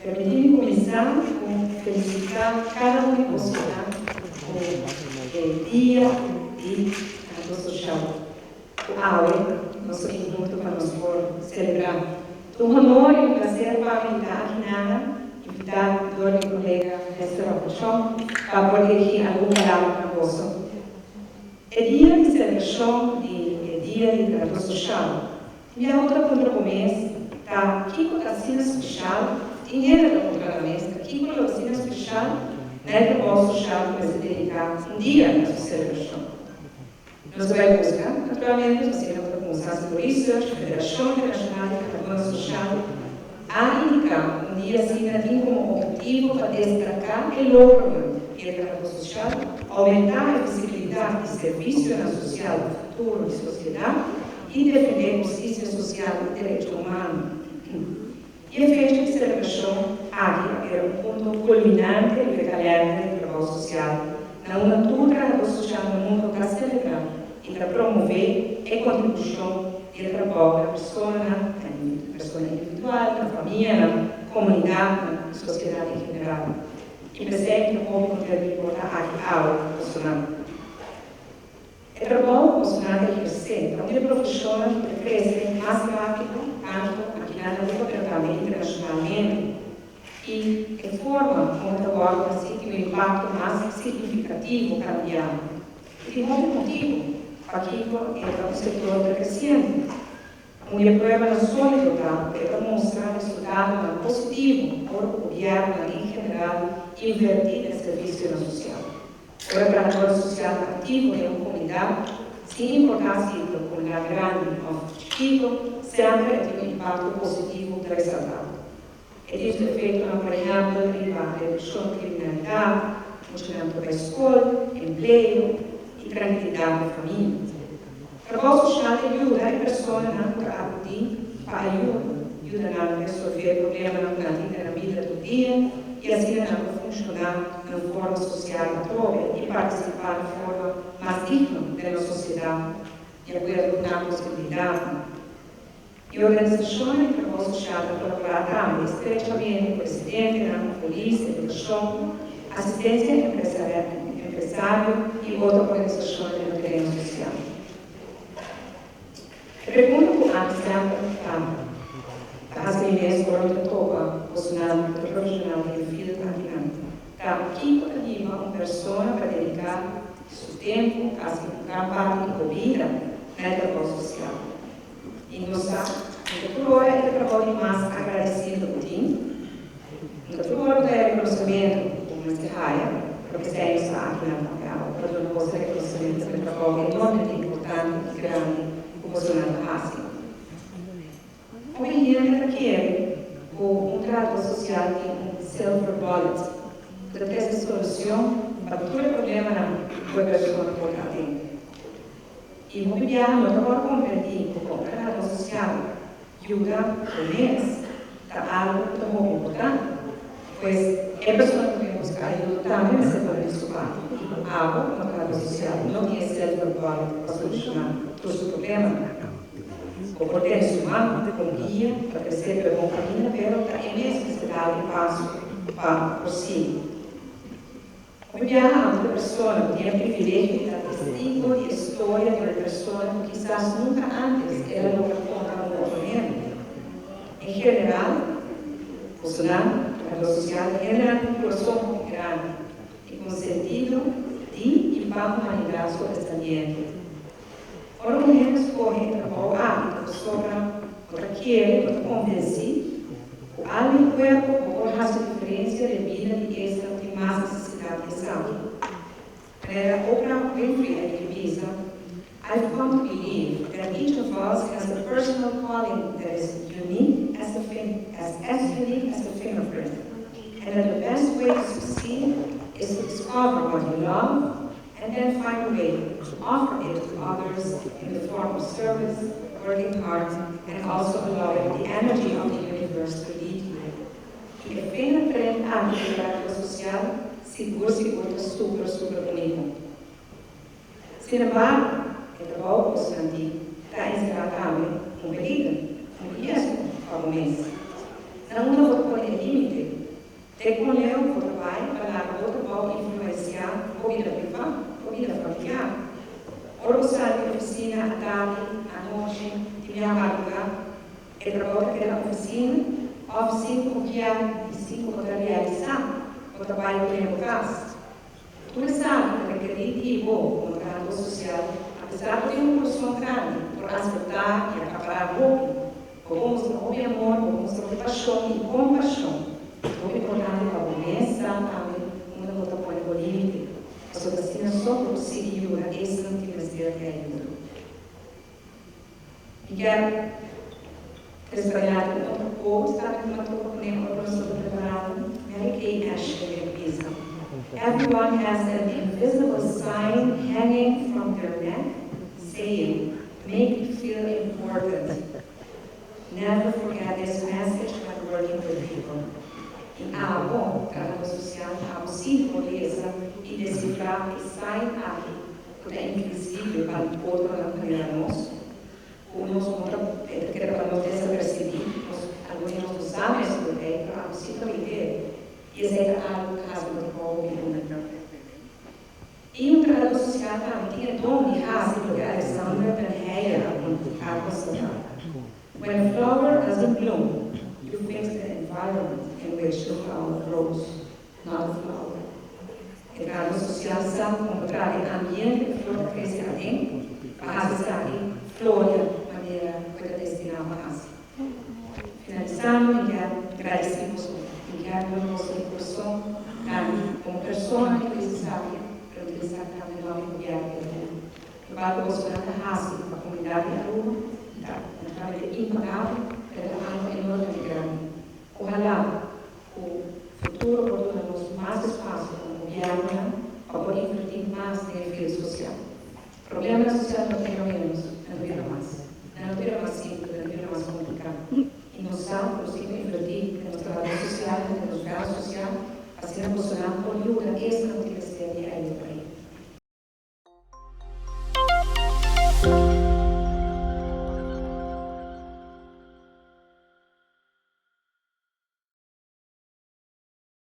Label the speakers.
Speaker 1: Permití mi kuminsá ku felisitá kada un di bosonan ku e Dia di Trabou Sosial ku awe nos a bin huntu pa nos por selebrá. Ta un honor i un plaser pa mi ta aki nana, invitá dor mi kolega Hester Robertson pa por dirigí algun palabra na boso. E dia di selebrashon di e Dia di Trabou Sosial. Mi a otra puntra bo mes ta kiko ta asina special, tin hende ta puntra nan mes ta kiko lo asina special na e trabou social ku mester dedica un dia na su celebracion. Nos a bai busca, naturalmente, nos asina ku ta cuminsa haci bo research, Federacion Internacional di Trabadornan Social a indica ku un dia asina tin como obhetivo pa destaca e logronan di e trabou social, aumenta e visibilidad di servicionan social pa futuro di sociedad, i defendé hustisia sosial i derecho humano. E fecha di selebrashon aki a bira un punto kulminante riba e kalènder di trabou sosial na unda tur trahadó sosial na mundu ta selebrá i ta promové e kontribushon di e trabou na personanan, na persona individual, na famianan, komunidatnan i sosiedat en general. I p'esei mi ta hopi kontentu di por ta aki awe ku bosonan. E trabou ku bosonan ta ehersé ta un di e profeshonnan ku ta krese mas rápido tantu aki na Aruba pero tambe internashonalmente. I e forma kon e ta wòrdu hasí tin un impakto mas signifikativo kada biaha. I tin hopi motibu pakiko e ta un sektor ta kresiendo. Un di e pruebanan sólido ta ku e ta mustra resultadonan positivo ora ku gobièrnunan en general invertí den servisionan sosial. Ora trahadornan sosial ta aktivo den un komunidat, sin importá si ta un komunidat grandi òf chikitu, semper e tin un impakto positivo ta resaltá. E tin su efektonan por ehèmpel riba redukshon di kriminalidat, muchanan ta bai skol, empleo i trankilidat den famia. Trabou sosial ta yuda e personanan ku ta akudí pa ayuda, yuda nan resolvé problemanan ku nan tin den nan bida tur dia i asina nan por funshoná na un forma sosial atrobe i partisipá na forma mas digno den nos sosiedat di akuerdo ku nan posibilidatnan. E organisashonnan di trabou sosial ta kolaborá tambe estrechamente ku residentenan, polis, edukashon, asistensia empresario i otro organisashonnan den e tereno sosial. E pregunta ku ami semper ta ta hasi mi mes ora mi ta topa bosonan ku ta profeshonal den e field akinan ta, kiko ta hiba un persona pa dediká su tempu, kasi un gran parti di bo bida, na e trabou sosial? I nos sa, no ta tur ora e ta trabou di mas agradesido ku tin. No ta tur ora ku ta e rekonosementu ku mester haya, pero p'esei nos ta aki nan papia awe, pa duna boso rekonosementu pa e trabou enormemente importante i grandi ku bosonan ta hasi. Hopi hende ta kere ku un trahadó sosial tin un silver bullet ku ta trese solushon pa tur e problemanan ku e persona por ta aden. I hopi biaha no ta por komprendí ku kon trahadó sosial yuda bo mes ta algu ku ta hopi importante. Pues, e persona ku bin buska ayuda tambe mester pone di su parti i ku abo komo trahadó sosial no tin e silver bullet pa solushoná tur su problemanan. Bo por tene su man komo guia pa tresé pa e bon kaminda pero ta e mes mester dal e paso pa por sigui. Hopi biaha ante persona ku tin e privilegio di ta testigo di e storia di un persona ku kisas nunka ántes el a logra konta un otro hende. En general, bosonan, trabador sosial, ta hendenan ku un kurason hopi grandi i ku un sentido di i pa humanidat sobresaliente. Ora un hende skohe e trabou aki ta pasobra bo ta kere, bo ta konvensí ku alma i kuerpo bo por hasi diferensia den bida di esnan ku tin mas nesesidat di esaki. Manera Oprah Winfrey a yega bisa, I've come to believe that each of us has a personal calling that is unique as a as as unique as a fingerprint and that the best way to succeed is to discover what you love and then find a way to offer it to others in the form of service, working hard, and also allowing the energy of the universe to lead you. I e fingerprint aki di trahadó sosial sigur sigur ta super super bunita. Sin embargo, e trabou ku bosonan tin ta enserá tambe un peliger, un riesgo pa bo mes. Na unda bo ta pone e límite? E trabou ta keda ofisina òf sin ku bo kier i sin ku bo ta realisá bo ta bai ku bo kas. Tur esaki ta rekerí di bo komo trahadó sosial, apesar ku tin un kurason grandi, por aseptá i akapará hopi. Bo por mustra hopi amor, bo por mustra hopi pashon i kompashon. Hopi importante pa bo mes sa tambe unda bo ta pone bo límite, pasobra asina so bo por sigui yuda esnan ku tin mester di ayuda. Mi kier trespayá di un otro quote tambe ku mi a topa kuné ora ku nos tabata preparando. Mary Kay Ash a bisa, Everyone has an invisible sign hanging from their neck saying, Make me feel important. Never forget this message when working with people. I abo, trahadó sosial, abo sí por lesa i desifrá e sign aki ku ta invisibel pa otronan manera nos, ku nos no ta e ta keda pa nos desapersibí, nos algun di nos no sa mes ku e pero abo sí ta wit'é, i esei ta algu ku hasi bo trabou hopi úniko. I un trahadó sosial tambe tin e don di hasi loke Alexander den Heyer a konstatá, When a flower doesn't bloom, you fix the environment in which the flower grows, not the flower. E trahadó sosial sa kon pa traha e ambiente ku flor ta krese aden pa hasi esaki floria manera ku e ta destiná pa hasi. Finalisando, mi kier gradisí boso. Mi kier duna boso di kurason danki komo persona mi ta bisa esaki, pero mi ta bisa esaki tambe nòmber di gobièrnu di Aruba. Lokual ku bosonan ta hasi pa komunidat di Aruba ta naturalmente impagabel, pero ta algu enormemente grandi. Ohalá ku futuro por duna nos mas espasio komo gobièrnunan pa por invertí mas den e field sosial. Problemanan sosial no ta bira ménos, nan ta bira mas. Nan no ta bira mas simpel, nan ta bira mas kompliká. I nos sa ku nos tin ku invertí den nos trabadó sosial, den nos gastu sosial, pa asina bosonan por yuda esnan ku tin mester di ayuda.